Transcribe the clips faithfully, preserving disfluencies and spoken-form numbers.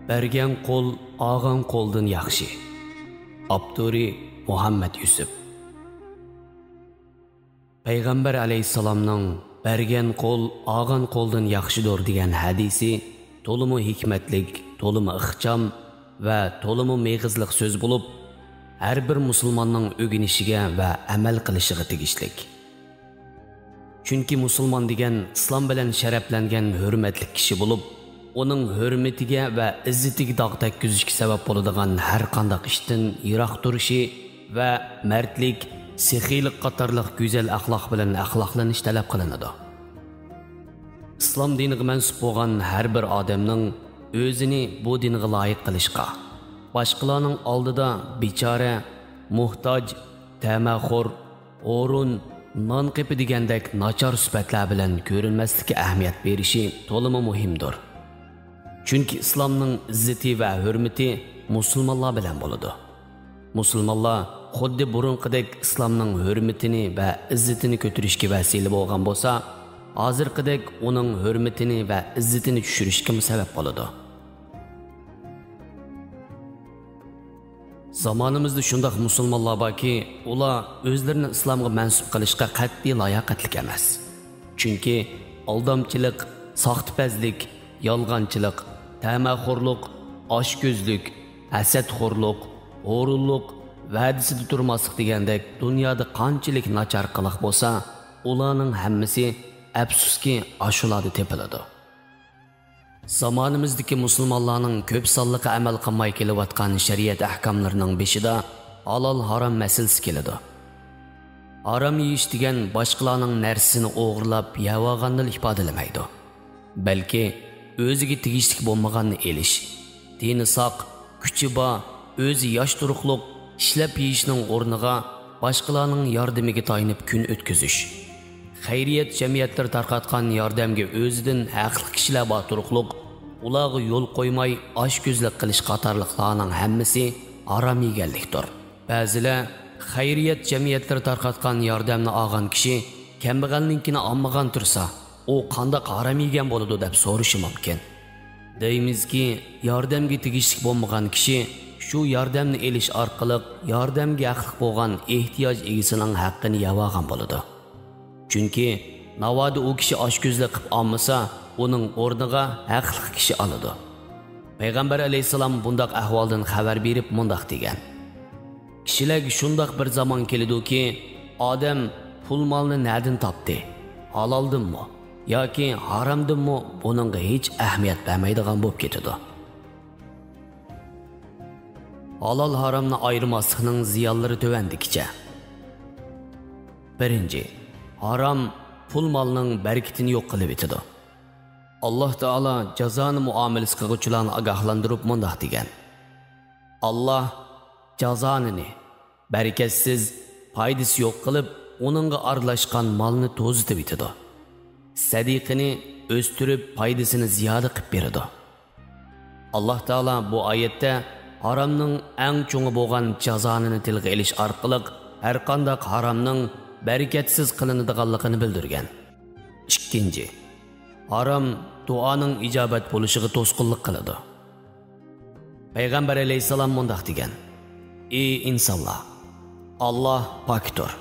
بەرگەن قول ئالغان قولدىن ياخشى. ئاپتورى مۇھەممەد يۈسۈپ. پەيغەمبەر ئەلەيھىسسالامنىڭ «بەرگەن قول ئالغان قولدىن ياخشىدۇر» دېگەن ھەدىسى تولىمۇ ھېكمەتلىك، تولىمۇ ئىخچام ۋە تولىمۇ مېغىزلىق سۆز بولۇپ، ھەر بىر مۇسۇلماننىڭ ئۆگىنىشىگە ۋە ئەمەل قىلىشىغا تېگىشلىك. چۈنكى مۇسۇلمان دېگەن ئىسلام بىلەن شەرەپلەنگەن ھۆرمەتلىك كىشى بولۇپ، ئۇنىڭ ھۆرمىتىگە ۋە ئىززىتىگە داغ تەگكۈزۈشكە سەۋەب بولىدىغان ھەر قانداق ئىشتىن يىراق تۇرۇشى ۋە مەردلىك، سېخىيلىق قاتارلىق گۈزەل ئەخلاق بىلەن ئەخلاقلىنىش تەلەپ قىلىنىدۇ. ئىسلام دىنىغا مەنسۇپ بولغان ھەر بىر ئادەمنىڭ ئۆزىنى بۇ دىنغا لايىق قىلىشقا، باشقىلارنىڭ ئالدىدا بىچارە، موھتاج، تەمەخور، ھورۇن، نان قېپى دېگەندەك ناچار سۈپەتلەر بىلەن كۆرۈنمەسلىككە ئەھمىيەت بېرىشى تولىمۇ مۇھىمدۇر. چۈنكى ئىسلامنىڭ ئىززىتى ۋە ھۆرمىتى مۇسۇلمانلار بىلەن بولىدۇ. مۇسۇلمانلار خۇددى بۇرۇنقىدەك ئىسلامنىڭ ھۆرمىتىنى ۋە ئىززىتىنى كۆتۈرۈشكە ۋەسىلە بولغان بولسا، ھازىرقىدەك ئۇنىڭ ھۆرمىتىنى ۋە ئىززىتىنى چۈشۈرۈشكىمۇ سەۋەب بولىدۇ. زامانىمىزدا شۇنداق مۇسۇلمانلار باركى، ئۇلار ئۆزلىرىنى ئىسلامغا مەنسۇپ قىلىشقا قەتئىي لاياقەتلىك ئەمەس. چۈنكى ئالدامچىلىق، ساختىپەزلىك، يالغانچىلىق، تەمەخورلۇق، ئاچكۆزلۈك، ھەسەتخورلۇق، ھورۇنلۇق، ۋەدىسىدە تۇرماسلىق دېگەندەك دۇنيادا قانچىلىك ناچار قىلىق بولسا، ئۇلارنىڭ ھەممىسى ئەپسۇسكى ئاشۇلاردا تېپىلىدۇ. زامانىمىزدىكى مۇسۇلمانلارنىڭ كۆپ سانلىقى ئەمەل قىلماي كېلىۋاتقان شەرىئەت ئەھكاملىرىنىڭ بېشىدا ھالال ھارام مەسىلىسى كېلىدۇ. ھارام يېيىش دېگەن باشقىلارنىڭ نەرسىسىنى ئوغرىلاپ يەۋالغاننىلا ئىپادىلىمەيدۇ. بەلكى ئۆزىگە تېگىشلىك بولمىغاننى ئېلىش، تېنى ساق، كۈچى بار، ئۆزى ياش تۇرۇقلۇق ئىشلەپ يېيىشنىڭ ئورنىغا باشقىلارنىڭ ياردىمىگە تايىنىپ كۈن ئۆتكۈزۈش، خەيرىيەت جەمئىيەتلىرى تارقاتقان ياردەمگە ئۆزىدىن ھەقلىق كىشىلەر بار تۇرۇقلۇق ئۇلارغا يول قويماي ئاچكۆزلۈك قىلىش قاتارلىقلارنىڭ ھەممىسى ھارام يېگەنلىكتۇر. بەزىلەر خەيرىيەت جەمئىيەتلىرى تارقاتقان ياردەمنى ئالغان كىشى كەمبەغەلنىڭكىنى ئالمىغان تۇرسا، ئۇ قانداق ھارام يېگەن بولىدۇ دەپ سورىشى مۇمكىن. دەيمىزكى، ياردەمگە تېگىشلىك بولمىغان كىشى شۇ ياردەمنى ئېلىش ئارقىلىق ياردەمگە ھەقلىق بولغان ئېھتىياج ئىگىسىنىڭ ھەققىنى يەۋالغان بولىدۇ. چۈنكى ناۋادا ئۇ كىشى ئاچكۆزلۈك قىپ ئالمىسا، ئۇنىڭ ئورنىغا ھەقلىق كىشى ئالىدۇ. پەيغەمبەر ئەلەيھىسسالام بۇنداق ئەھۋالدىن خەۋەر بېرىپ مۇنداق دېگەن: كىشىلەرگە شۇنداق بىر زامان كېلىدۇكى، ئادەم پۇل مالنى نەدىن تاپتى؟ ھالالدىنمۇ ياكى ھارامدىنمۇ، بۇنىڭغا ھېچ ئەھمىيەت بەرمەيدىغان بولۇپ كېتىدۇ. ھالال ھارامنى ئايرىماسلىقنىڭ زىيانلىرى تۆۋەندىكىچە. بىرىنچى، ھارام پۇل مالنىڭ بەرىكىتىنى يوق قىلىۋېتىدۇ. ئاللاھ تائالا جازانى مۇئامىلىسى قىلغۇچىلارنى ئاگاھلاندۇرۇپ مۇنداق دېگەن: ئاللاھ جازانىنى، بەرىكەتسىز، پايدىسى يوق قىلىپ، ئۇنىڭغا ئارىلاشقان مالنى توزىتىۋېتىدۇ. سەدىقىنى ئۆستۈرۈپ، پايدىسىنى زىيادە قىلىپ بېرىدۇ. ئاللاھ تائالا بۇ ئايەتتە ھارامنىڭ ئەڭ چوڭى بولغان جازانىنى تىلغا ئېلىش ئارقىلىق، ھەرقانداق ھارامنىڭ بەرىكەتسىز قىلىنىدىغانلىقىنى بىلدۈرگەن. ئىككىنچى، ھارام دۇئانىڭ ئىجابەت بولۇشىغا توسقۇنلۇق قىلىدۇ. پەيغەمبەر ئەلەيھىسسالام مۇنداق دېگەن: ئى ئىنسانلار! ئاللاھ پاكتۇر.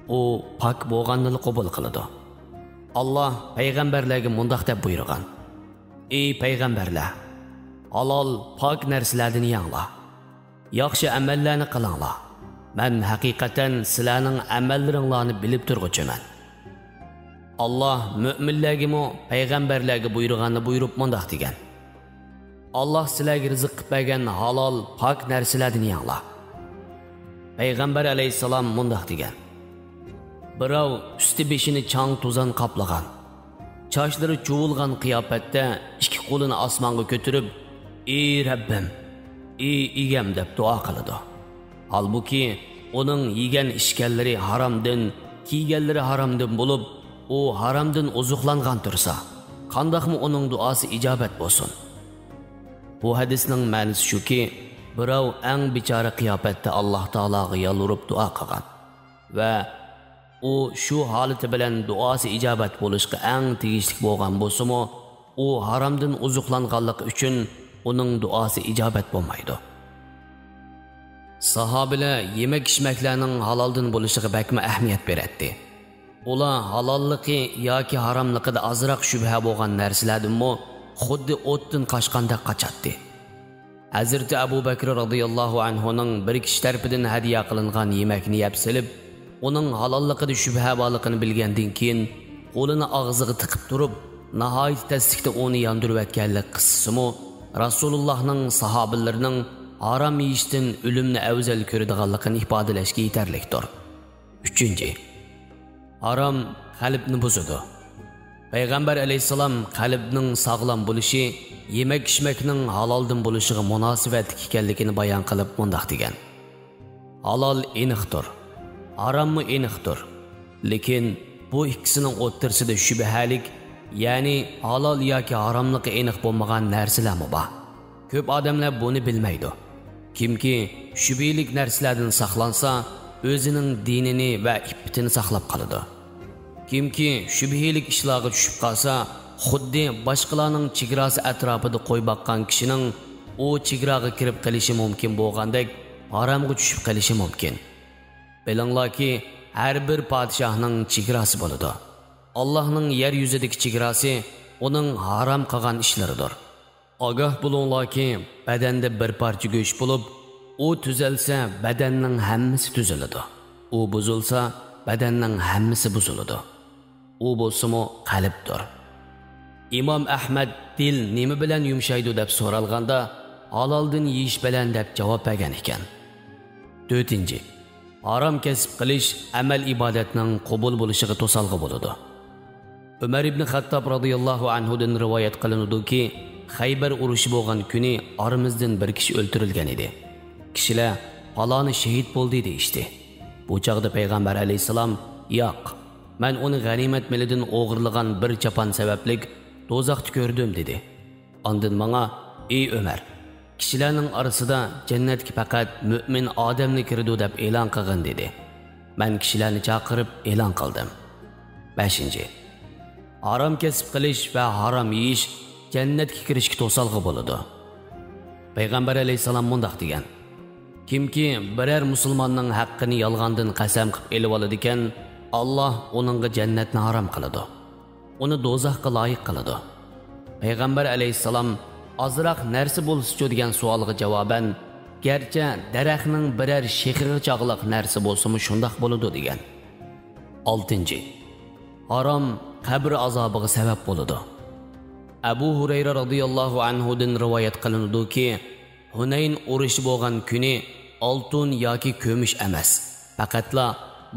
ئۇ پاك بولغاننىلا قوبۇل قىلىدۇ. ئاللاھ پەيغەمبەرلەرگە مۇنداق دەپ بۇيرۇغان: ئى پەيغەمبەرلەر! ھالال، پاك نەرسىلەردىن يەڭلار. ياخشى ئەمەللەرنى قىلىڭلار. مەن ھەقىقەتەن سىلەرنىڭ ئەمەللىرىڭلارنى بىلىپ تۇرغۇچىمەن. ئاللاھ مۆمىنلەرگىمۇ پەيغەمبەرلەرگە بۇيرۇغاننى بۇيرۇپ مۇنداق دېگەن: ئاللاھ سىلەرگە رىزىق قىلىپ بەرگەن ھالال، پاك نەرسىلەردىن يەڭلار. پەيغەمبەر ئەلەيھىسسالام مۇنداق دېگەن: بىراۋ ئۈستى بېشىنى چاڭ توزان قاپلىغان، چاچلىرى چۇۋۇلغان قىياپەتتە ئىككى قولىنى ئاسمانغا كۆتۈرۈپ، ئى رەببىم، ئى ئىگەم دەپ دۇئا قىلىدۇ. ھالبۇكى، ئۇنىڭ يېگەن ئىچكەنلىرى ھارامدىن، كىيگەنلىرى ھارامدىن بولۇپ، ئۇ ھارامدىن ئوزۇقلانغان تۇرسا، قانداقمۇ ئۇنىڭ دۇئاسى ئىجابەت بولسۇن؟ بۇ ھەدىسنىڭ مەنىسى شۇكى، بىراۋ ئەڭ بىچارە قىياپەتتە ئاللاھ تائالاغا يالۋۇرۇپ دۇئا قىلغان ۋە ئۇ شۇ ھالىتى بىلەن دۇئاسى ئىجابەت بولۇشقا ئەڭ تېگىشلىك بولغان بولسىمۇ، ئۇ ھارامدىن ئوزۇقلانغانلىقى ئۈچۈن ئۇنىڭ دۇئاسى ئىجابەت بولمايدۇ. ساھابىلەر يېمەك-ئىچمەكلەرنىڭ ھالالدىن بولۇشىغا بەكمۇ ئەھمىيەت بېرەتتى. ئۇلار ھالاللىقى ياكى ھاراملىقىدا ئازراق شۈبھە بولغان نەرسىلەردىنمۇ خۇددى ئوتتىن قاچقاندەك قاچاتتى. ھەزرىتى ئەبۇ بەكرى رازىياللاھۇ ئەنھۇنىڭ بىر كىشى تەرىپىدىن ھەدىيە قىلىنغان يېمەكنى يەپ سېلىپ، ئۇنىڭ ھالاللىقىدا شۈبھە بارلىقىنى بىلگەندىن كېيىن، قولىنى ئاغزىغا تىقىپ تۇرۇپ، ناھايىتى تەسلىكتە ئۇنى ياندۇرۇۋەتكەنلىك قىسسىسىمۇ رەسۇلۇللاھنىڭ ساھابىلىرىنىڭ ھارام يېيىشتىن ئۆلۈمنى ئەۋزەل كۆرىدىغانلىقىنى ئىپادىلەشكە يېتەرلىكتۇر. ئۈچىنچى، ھارام قەلبنى بۇزىدۇ. پەيغەمبەر ئەلەيھىسسالام قەلبنىڭ ساغلام بولۇشى يېمەك-ئىچمەكنىڭ ھالالدىن بولۇشىغا مۇناسىۋەتلىك ئىكەنلىكىنى بايان قىلىپ مۇنداق دېگەن: «ھالال ئېنىقتۇر، ھاراممۇ ئېنىقتۇر. لېكىن بۇ ئىككىسىنىڭ ئوتتۇرىسىدا شۈبھەلىك، يەنى ھالال ياكى ھاراملىقى ئېنىق بولمىغان نەرسىلەرمۇ بار. كۆپ ئادەملەر بۇنى بىلمەيدۇ. كىمكى شۈبھىلىك نەرسىلەردىن ساقلانسا، ئۆزىنىڭ دىنىنى ۋە ئىپپىتىنى ساقلاپ قالىدۇ. كىمكى شۈبھىلىك ئىشلارغا چۈشۈپ قالسا، خۇددى باشقىلارنىڭ چېگراسى ئەتراپىدا قوي باققان كىشىنىڭ ئۇ چېگراغا كىرىپ قېلىشى مۇمكىن بولغاندەك، ھارامغا چۈشۈپ قېلىشى مۇمكىن. بىلىڭلاركى، ھەر بىر پادىشاھنىڭ چېگراسى بولىدۇ. ئاللاھنىڭ يەر يۈزىدىكى چېگراسى ئۇنىڭ ھارام قىلغان ئىشلىرىدۇر. ئاگاھ بولۇڭلاركى، بەدەندە بىر پارچە گۆش بولۇپ، ئۇ تۈزەلسە، بەدەننىڭ ھەممىسى تۈزىلىدۇ. ئۇ بۇزۇلسا، بەدەننىڭ ھەممىسى بۇزۇلىدۇ. ئۇ بولسىمۇ قەلبتۇر.» ئىمام ئەھمەد دىل نېمە بىلەن يۇمشايدۇ دەپ سورالغاندا، ھالالدىن يېيىش بىلەن دەپ جاۋاب بەرگەن ئىكەن. تۆتىنچى، ھارام كەسىپ قىلىش ئەمەل ئىبادەتنىڭ قوبۇل بولۇشىغا توسالغۇ بولىدۇ. ئۆمەر ئىبنى خەتتاب رازىياللاھۇ ئەنھۇدىن رىۋايەت قىلىنىدۇكى، خەيبەر ئۇرۇشى بولغان كۈنى ئارىمىزدىن بىر كىشى ئۆلتۈرۈلگەن ئىدى. كىشىلەر: «پالانى شېھىت بولدى» دېيىشتى. بۇ چاغدا پەيغەمبەر ئەلەيھىسسالام: «ياق، مەن ئۇنى غەنىيمەت مېلىدىن ئوغرىلىغان بىر چاپان سەۋەبلىك دوزاختا كۆردۈم» دېدى. ئاندىن ماڭا: «ئى ئۆمەر، كىشىلەرنىڭ ئارىسىدا جەننەتكە پەقەت مۆمىن ئادەملا كىرىدۇ دەپ ئېلان قىلغىن» دېدى. مەن كىشىلەرنى چاقىرىپ ئېلان قىلدىم. بەشىنچى، ھارام كەسىپ قىلىش ۋە ھارام يېيىش جەننەتكە كىرىشكە توسالغۇ بولىدۇ. پەيغەمبەر ئەلەيھىسسالام مۇنداق دېگەن: «كىمكى بىرەر مۇسۇلماننىڭ ھەققىنى يالغاندىن قەسەم قىلىپ ئېلىۋالىدىكەن، ئاللاھ ئۇنىڭغا جەننەتنى ھارام قىلىدۇ، ئۇنى دوزاخقا لايىق قىلىدۇ.» پەيغەمبەر ئەلەيھىسسالام: «ئازراق نەرسە بولسىچۇ؟» دېگەن سوئالغا جاۋابەن: «گەرچە دەرەخنىڭ بىرەر شېخىغا چاغلىق نەرسە بولسىمۇ شۇنداق بولىدۇ» دېگەن. ئالتىنچى، ھارام قەبرە ئازابىغا سەۋەب بولىدۇ. ئەبۇ ھۇرەيرە رازىياللاھۇ ئەنھۇدىن رىۋايەت قىلىنىدۇكى، ھۇنەين ئۇرۇشى بولغان كۈنى ئالتۇن ياكى كۈمۈش ئەمەس، پەقەتلا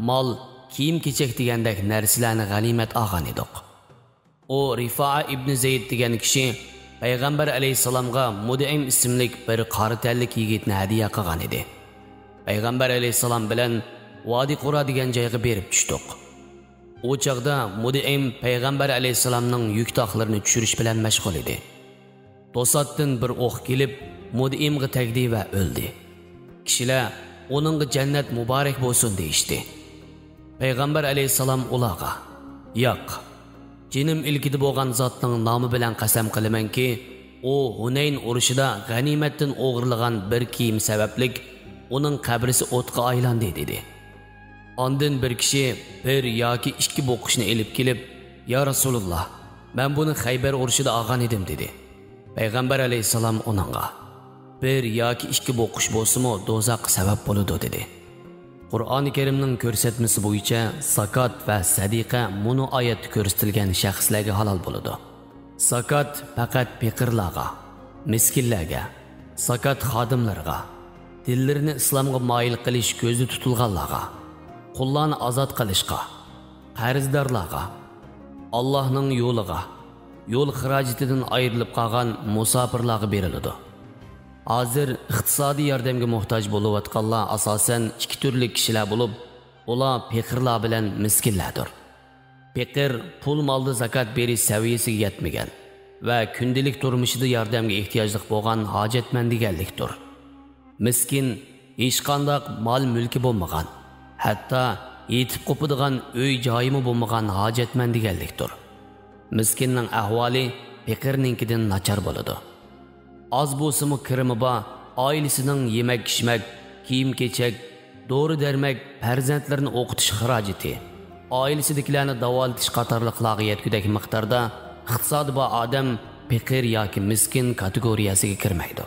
مال، كىيىم-كېچەك دېگەندەك نەرسىلەرنى غەنىيمەت ئالغان ئىدۇق. ئۇ رىفائە ئىبنى زەيد دېگەن كىشى پەيغەمبەر ئەلەيھىسسالامغا مۇدئىم ئىسىملىك بىر قارا تەنلىك يىگىتنى ھەدىيە قىلغان ئىدى. پەيغەمبەر ئەلەيھىسسالام بىلەن ۋادى قۇرا دېگەن جايغا بېرىپ چۈشتۇق. ئۇ چاغدا مۇدئىم پەيغەمبەر ئەلەيھىسسالامنىڭ يۈك تاقلىرىنى چۈشۈرۈش بىلەن مەشغۇل ئىدى. توساتتىن بىر ئوق كېلىپ، مۇدئىمغا تەگدى ۋە ئۆلدى. كىشىلەر: «ئۇنىڭغا جەننەت مۇبارەك بولسۇن» دېيىشتى. پەيغەمبەر ئەلەيھىسسالام ئۇلارغا: «ياق، جېنىم ئىلكىدە بولغان زاتنىڭ نامى بىلەن قەسەم قىلىمەنكى، ئۇ ھۇنەين ئۇرۇشىدا غەنىيمەتتىن ئوغرىلىغان بىر كىيىم سەۋەبلىك ئۇنىڭ قەبرىسى ئوتقا ئايلاندى» دېدى. ئاندىن بىر كىشى بىر ياكى ئىككى بوققۇچنى ئېلىپ كېلىپ: «يا رەسۇلۇللا، مەن بۇنى خەيبەر ئۇرۇشىدا ئالغان ئىدىم» دېدى. پەيغەمبەر ئەلەيھىسسالام ئۇنىڭغا: «بىر ياكى ئىككى بوققۇچ بولسىمۇ دوزاخقا سەۋەب بولىدۇ» دېدى. قۇرئانى كەرىمنىڭ كۆرسەتمىسى بويىچە زاكات ۋە سەدىقە مۇنۇ ئايەتتە كۆرسىتىلگەن شەخسلەرگە ھالال بولىدۇ. زاكات پەقەت پېقىرلارغا، مىسكىنلەرگە، زاكات خادىملىرىغا، دىللىرىنى ئىسلامغا مايىل قىلىش كۆزدە تۇتۇلغانلارغا، قۇللارنى ئازاد قىلىشقا، قەرزدارلارغا، ئاللاھنىڭ يولىغا، يول خىراجىتىدىن ئايرىلىپ قالغان مۇساپىرلارغا بېرىلىدۇ. ھازىر ئىقتىسادىي ياردەمگە موھتاج بولۇۋاتقانلار ئاساسەن ئىككى تۈرلۈك كىشىلەر بولۇپ، ئۇلار پېقىرلار بىلەن مىسكىنلەردۇر. پېقىر پۇل مالدا زاكات بېرىش سەۋىيەسىگە يەتمىگەن ۋە كۈندىلىك تۇرمۇشىدا ياردەمگە ئېھتىياجلىق بولغان ھاجەتمەن دېگەنلىكتۇر. مىسكىن ھېچقانداق مال-مۈلكى بولمىغان، ھەتتا يېتىپ قوپىدىغان ئۆي-جايىمۇ بولمىغان ھاجەتمەن دېگەنلىكتۇر. مىسكىننىڭ ئەھۋالى پېقىرنىڭكىدىن ناچار بولىدۇ. ئاز بولسىمۇ كىرىمى بار، ئائىلىسىنىڭ يېمەك-ئىچمەك، كىيىم-كېچەك، دورا-دەرمەك، پەرزەنتلىرىنى ئوقۇتۇش خىراجىتى، ئائىلىسىدىكىلەرنى داۋالىتىش قاتارلىقلارغا يەتكۈدەك مىقداردا ئىقتىسادى بار ئادەم پېقىر ياكى مىسكىن كاتېگورىيەسىگە كىرمەيدۇ.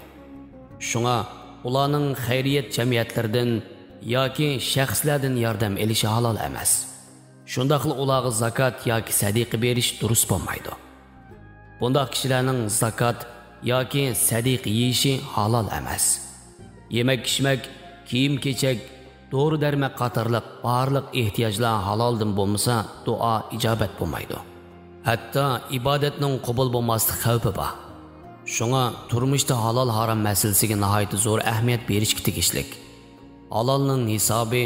شۇڭا ئۇلارنىڭ خەيرىيەت جەمئىيەتلىرىدىن ياكى شەخسلەردىن ياردەم ئېلىشى ھالال ئەمەس. شۇنداقلا ئۇلارغا زاكات ياكى سەدىقە بېرىش دۇرۇس بولمايدۇ. بۇنداق كىشىلەرنىڭ زاكات ياكى سەدىقە يېيىشى ھالال ئەمەس. يېمەك-ئىچمەك، كىيىم-كېچەك، دورا-دەرمەك قاتارلىق بارلىق ئېھتىياجلار ھالالدىن بولمىسا، دۇئا ئىجابەت بولمايدۇ. ھەتتا ئىبادەتنىڭ قوبۇل بولماسلىق خەۋپى بار. شۇڭا تۇرمۇشتا ھالال-ھارام مەسىلىسىگە ناھايىتى زور ئەھمىيەت بېرىشكە تېگىشلىك. ھالالنىڭ ھېسابى،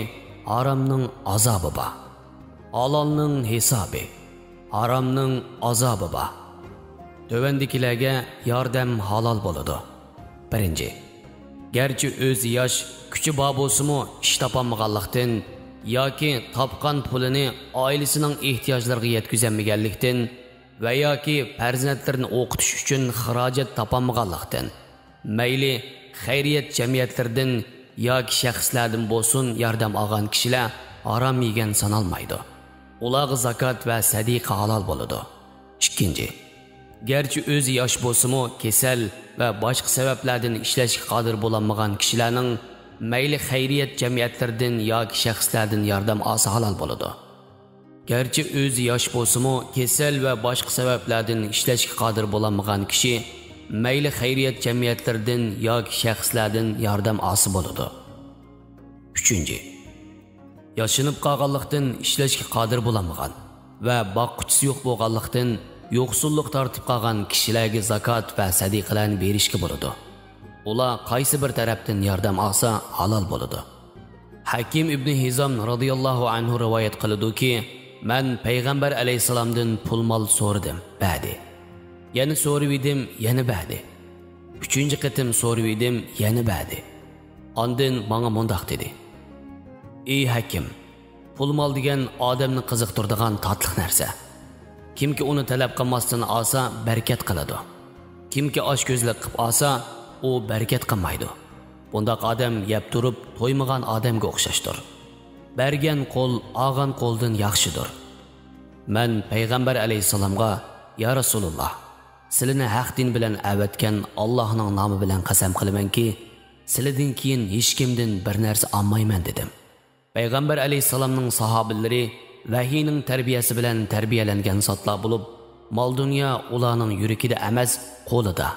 ھارامنىڭ ئازابى بار. ھالالنىڭ ھېسابى، ھارامنىڭ ئازابى بار. تۆۋەندىكىلەرگە ياردەم ھالال بولىدۇ. بىرىنچى، گەرچە ئۆزى ياش، كۈچى بار بولسىمۇ، ئىش تاپالمىغانلىقتىن ياكى تاپقان پۇلىنى ئائىلىسىنىڭ ئېھتىياجلىرىغا يەتكۈزەلمىگەنلىكتىن ۋە ياكى پەرزەنتلىرىنى ئوقۇتۇش ئۈچۈن خىراجەت تاپالمىغانلىقتىن، مەيلى خەيرىيەت جەمئىيەتلىرىدىن ياكى شەخسلەردىن بولسۇن ياردەم ئالغان كىشىلەر ھارام يېگەن سانالمايدۇ. ئۇلارغا زاكات ۋە سەدىقە ھالال بولىدۇ. ئىككىنچى، گەرچە ئۆزى ياش بولسىمۇ، كېسەل ۋە باشقا سەۋەبلەردىن ئىشلەشكە قادىر بولالمىغان كىشىلەرنىڭ مەيلى خەيرىيەت جەمئىيەتلىرىدىن ياكى شەخسلەردىن ياردەم ئالسا ھالال بولىدۇ. گەرچە ئۆزى ياش بولسىمۇ، كېسەل ۋە باشقا سەۋەبلەردىن ئىشلەشكە قادىر بولالمىغان كىشى مەيلى خەيرىيەت جەمئىيەتلىرىدىن ياكى شەخسلەردىن ياردەم ئالسا بولىدۇ. ئۈچىنچى، ياشىنىپ قالغانلىقتىن ئىشلەشكە قادىر بولالمىغان ۋە باققۇچىسى يوق بولغانلىقتىن يوقسۇللۇق تارتىپ قالغان كىشىلەرگە زاكات ۋە سەدىقىلەرنى بېرىشكە بولىدۇ. ئۇلار قايسى بىر تەرەپتىن ياردەم ئالسا ھالال بولىدۇ. ھەكىم ئىبنى ھىزام رازىياللاھۇ ئەنھۇ رىۋايەت قىلىدۇكى، مەن پەيغەمبەر ئەلەيھىسسالامدىن پۇل مال سورىدىم، بەردى. يەنە سورىۋىدىم، يەنە بەردى. ئۈچىنچى قېتىم سورىۋىدىم، يەنە بەردى. ئاندىن ماڭا مۇنداق دېدى: ئى ھەكىم، پۇل مال دېگەن ئادەمنى قىزىقتۇرىدىغان تاتلىق نەرسە. كىمكى ئۇنى تەلەپ قىلماستىن ئالسا، بەرىكەت قىلىدۇ. كىمكى ئاچكۆزلۈك قىپ ئالسا، ئۇ بەرىكەت قىلمايدۇ. بۇنداق ئادەم يەپ تۇرۇپ تويمىغان ئادەمگە ئوخشاشتۇر. بەرگەن قول ئالغان قولدىن ياخشىدۇر. مەن پەيغەمبەر ئەلەيھىسسالامغا: يا رەسۇلۇللا، سىلىنى ھەق دىن بىلەن ئەۋەتكەن ئاللاھنىڭ نامى بىلەن قەسەم قىلىمەنكى، سىلىدىن كېيىن ھېچكىمدىن بىر نەرسە ئالمايمەن، دېدىم. پەيغەمبەر ئەلەيھىسسالامنىڭ ساھابىلىرى ۋەھىينىڭ تەربىيەسى بىلەن تەربىيەلەنگەن زاتلار بولۇپ، مال-دۇنيا ئۇلارنىڭ يۈرىكىدە ئەمەس، قولىدا،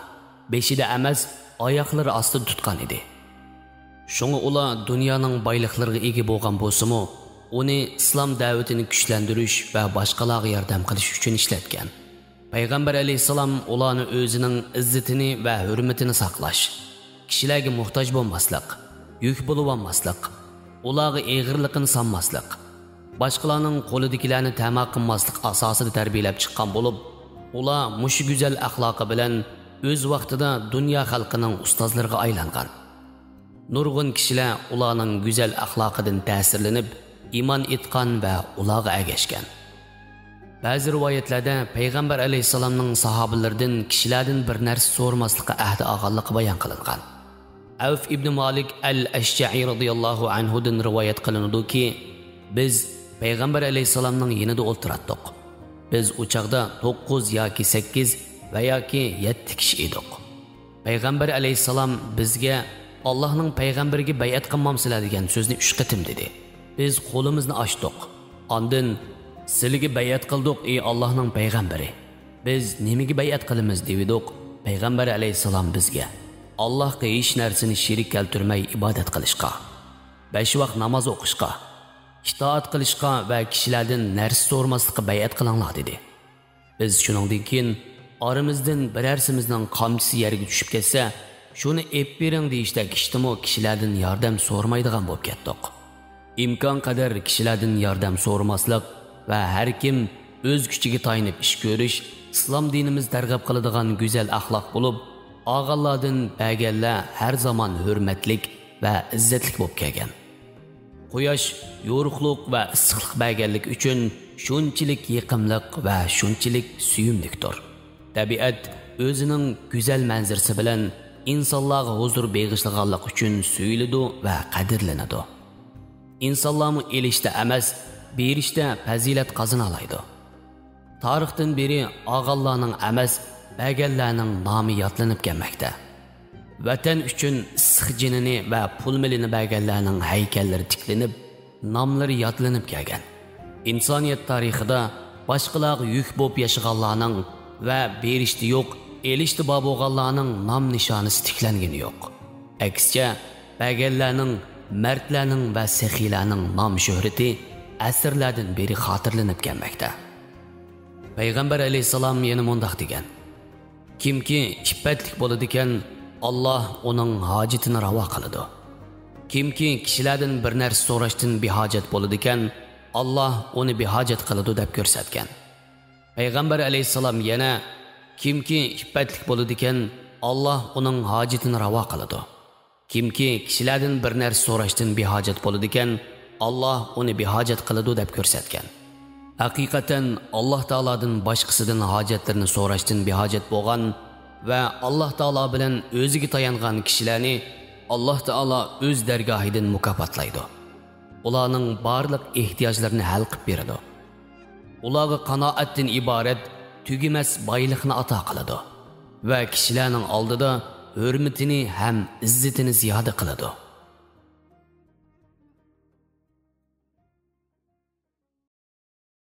بېشىدا ئەمەس، ئاياقلىرى ئاستىدا تۇتقان ئىدى. شۇڭا ئۇلار دۇنيانىڭ بايلىقلىرىغا ئىگە بولغان بولسىمۇ، ئۇنى ئىسلام دەۋىتىنى كۈچلەندۈرۈش ۋە باشقىلارغا ياردەم قىلىش ئۈچۈن ئىشلەتكەن. پەيغەمبەر ئەلەيھىسسالام ئۇلارنى ئۆزىنىڭ ئىززىتىنى ۋە ھۆرمىتىنى ساقلاش، كىشىلەرگە موھتاج بولماسلىق، يۈك بولۇۋالماسلىق، ئۇلارغا ئېغىرلىقىنى سالماسلىق، باشقىلارنىڭ قولىدىكىلەرنى تەما قىلماسلىق ئاساسىدا تەربىيەلەپ چىققان بولۇپ، ئۇلار مۇشۇ گۈزەل ئەخلاقى بىلەن ئۆز ۋاقتىدا دۇنيا خەلقىنىڭ ئۇستازلىرىغا ئايلانغان. نۇرغۇن كىشىلەر ئۇلارنىڭ گۈزەل ئەخلاقىدىن تەسىرلىنىپ، ئىمان ئېيتقان ۋە ئۇلارغا ئەگەشكەن. بەزى رىۋايەتلەردە پەيغەمبەر ئەلەيھىسسالامنىڭ ساھابىلىرىدىن كىشىلەردىن بىر نەرسە سورىماسلىققا ئەھدە ئالغانلىقى بايان قىلىنغان. ئەۋف ئىبنى مالىك ئەل ئەشجەئى رازىياللاھۇ ئەنھۇدىن رىۋايەت قىلىنىدۇكى، بىز پەيغەمبەر ئەلەيھىسسالامنىڭ يېنىدا ئولتۇراتتۇق. بىز ئۇ چاغدا توققۇز ياكى سەككىز ۋە ياكى يەتتە كىشى ئىدۇق. پەيغەمبەر ئەلەيھىسسالام بىزگە، «ئاللاھنىڭ پەيغەمبىرىگە بەيئەت قىلمامسىلەر؟» دېگەن سۆزنى ئۈچ قېتىم دېدى. بىز قولىمىزنى ئاچتۇق. ئاندىن، «سىلىگە بەيئەت قىلدۇق، ئى ئاللاھنىڭ پەيغەمبىرى! بىز نېمىگە بەيئەت قىلىمىز؟» دېۋىدۇق. پەيغەمبەر ئەلەيھىسسالام بىزگە، «ئاللاھقا ھېچ نەرسىنى شېرىك كەلتۈرمەي ئىبادەت قىلىشقا، بەش ۋاق ناماز ئوقۇشقا، ئىتائەت قىلىشقا ۋە كىشىلەردىن نەرسە سورىماسلىققا بەيئەت قىلىڭلار» دېدى. بىز شۇنىڭدىن كېيىن ئارىمىزدىن بىرەرسىمىزنىڭ قامچىسى يەرگە چۈشۈپ كەتسە، شۇنى ئېلىپ بېرىڭ دېيىشتەك ئىشتىمۇ كىشىلەردىن ياردەم سورىمايدىغان بولۇپ كەتتۇق. ئىمكانقەدەر كىشىلەردىن ياردەم سورىماسلىق ۋە ھەر كىم ئۆز كۈچىگە تايىنىپ ئىش كۆرۈش ئىسلام دىنىمىز تەرغىب قىلىدىغان گۈزەل ئەخلاق بولۇپ، ئالغانلاردىن بەرگەنلەر ھەر زامان ھۆرمەتلىك ۋە ئىززەتلىك بولۇپ كەلگەن. قۇياش يورۇقلۇق ۋە ئىسسىقلىق بەرگەنلىكى ئۈچۈن شۇنچىلىك يېقىملىق ۋە شۇنچىلىك سۆيۈملۈكتۇر. تەبىئەت ئۆزىنىڭ گۈزەل مەنزىرىسى بىلەن ئىنسانلارغا ھۇزۇر بېغىشلىغانلىق ئۈچۈن سۆيۈلىدۇ ۋە قەدىرلىنىدۇ. ئىنسانلارمۇ ئېلىشتا ئەمەس، بېرىشتە پەزىلەت قازىنالايدۇ. تارىختىن بېرى ئالغانلارنىڭ ئەمەس، بەرگەنلەرنىڭ نامى يادلىنىپ كەلمەكتە. ۋەتەن ئۈچۈن ئىسسىق جېنىنى ۋە پۇل مېلىنى بەرگەنلەرنىڭ ھەيكەللىرى تىكلىنىپ، ناملىرى يادلىنىپ كەلگەن. ئىنسانىيەت تارىخىدا باشقىلارغا يۈك بولۇپ ياشىغانلارنىڭ ۋە بېرىشتا يوق، ئېلىشتا بار بولغانلارنىڭ نام نىشانىسى تىكلەنگىنى يوق. ئەكسىچە، بەرگەنلەرنىڭ، مەردلەرنىڭ ۋە سېخىيلارنىڭ نام شۆھرىتى ئەسىرلەردىن بېرى خاتىرىلىنىپ كەلمەكتە. پەيغەمبەر ئەلەيھىسسالام يەنە مۇنداق دېگەن: كىمكى ئىپپەتلىك بولىدىكەن، ئاللاھ ئۇنىڭ ھاجىتىنى راۋا قىلىدۇ. كىمكى كىشىلەردىن بىر نەرسە سوراشتىن بىھاجەت بولىدىكەن، ئاللاھ ئۇنى بىھاجەت قىلىدۇ، دەپ كۆرسەتكەن. پەيغەمبەر ئەلەيھىسسالام يەنە: كىمكى ئىپپەتلىك بولىدىكەن، ئاللاھ ئۇنىڭ ھاجىتىنى راۋا قىلىدۇ. كىمكى كىشىلەردىن بىر نەرسە سوراشتىن بىھاجەت بولىدىكەن، ئاللاھ ئۇنى بىھاجەت قىلىدۇ، دەپ كۆرسەتكەن. ھەقىقەتەن، ئاللاھ تائالادىن باشقىسىدىن ھاجەتلىرىنى سوراشتىن بىھاجەت بولغان ۋە ئاللاھ تائالا بىلەن ئۆزىگە تايانغان كىشىلەرنى ئاللاھ تائالا ئۆز دەرگاھىدىن مۇكاپاتلايدۇ. ئۇلارنىڭ بارلىق ئېھتىياجلىرىنى ھەل قىلىپ بېرىدۇ. ئۇلارغا قانائەتتىن ئىبارەت تۈگىمەس بايلىقنى ئاتا قىلىدۇ ۋە كىشىلەرنىڭ ئالدىدا ھۆرمىتىنى ھەم ئىززىتىنى زىيادە قىلىدۇ.